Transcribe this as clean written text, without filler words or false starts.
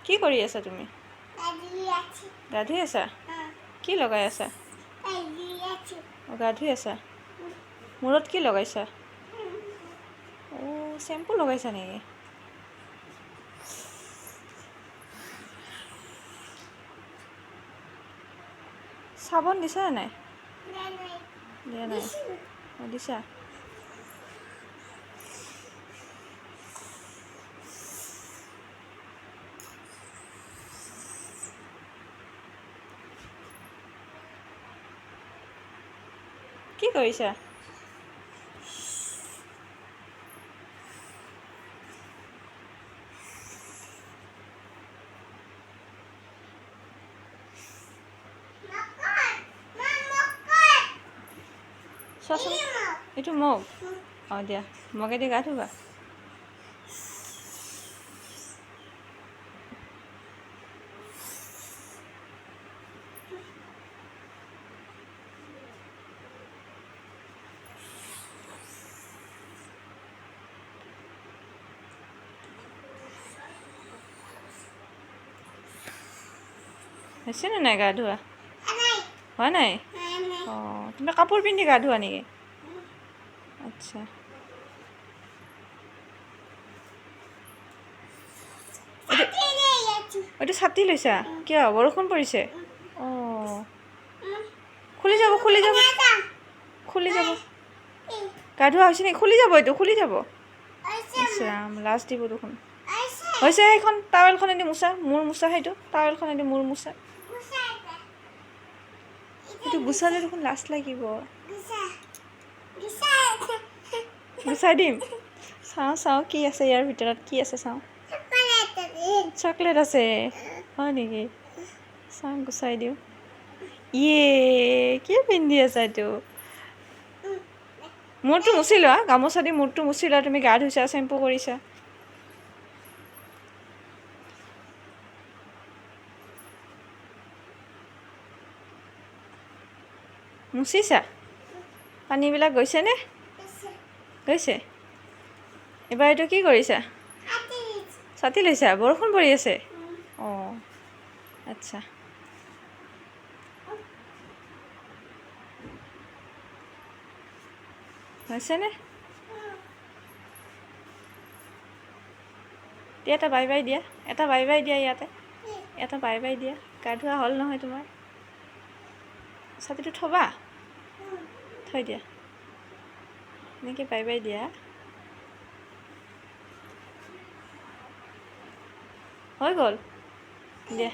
কি কৰি আছা তুমি? গা ধুই আছা? কি লগাই আছা? গা ধুই আছা? মূৰত কি লগাইছা? অঁ, শ্বেম্পু লগাইছা নেকি? চাবোন দিছা নাই? দিয়া নাই। দিছা? কি কৰিছা? চোৱাচোন, এইটো মগ। অঁ দিয়া, মগেদি গা ধুবা। হৈছেনে নাই গা ধোৱা? হোৱা নাই? অঁ, তুমি কাপোৰ পিন্ধি গা ধোৱা নেকি? আচ্ছা, এইটো ছাতি লৈছা কিয়? বৰষুণ পৰিছে? অঁ, খুলি যাব, খুলি যাব, খুলি যাব। গা ধোৱা হৈছে নেকি? খুলি যাব, এইটো খুলি যাব। ইছ ৰাম, লাজ দিব দেখোন। হৈছে, সেইখন টাৱেলখনেদি মোচা, মূৰ মোচা। সেইটো টাৱেলখনেদি মূৰ মোচা। সেইটো গুচালে দেখোন লাজ লাগিব। গুচাই দিম। চাওঁ চাওঁ কি আছে ইয়াৰ ভিতৰত, কি আছে চাওঁ। চকলেট আছে হয় নেকি? চাওঁ, গুচাই দিওঁ। ইয়ে, কি পিন্ধি আছা এইটো? মূৰটো মুচি লোৱা, গামোচা দি মূৰটো মুচি লোৱা। তুমি গা ধুইছা, চেম্পু কৰিছা। মুচিছা? পানীবিলাক গৈছেনে? গৈছে। এইবাৰ এইটো কি কৰিছা? ছাতি লৈছা? বৰষুণ পৰি আছে? অঁ, আচ্ছা। হৈছেনে? দিয়া, এটা বাই বাই দিয়া, এটা বাই বাই দিয়া, ইয়াতে এটা বাই বাই দিয়া। গা ধোৱা হ'ল নহয় তোমাৰ? ছাতিটো থ'বা, থৈ দিয়া। এনেকৈ বাই বাই দিয়া। হৈ গ'ল দিয়া।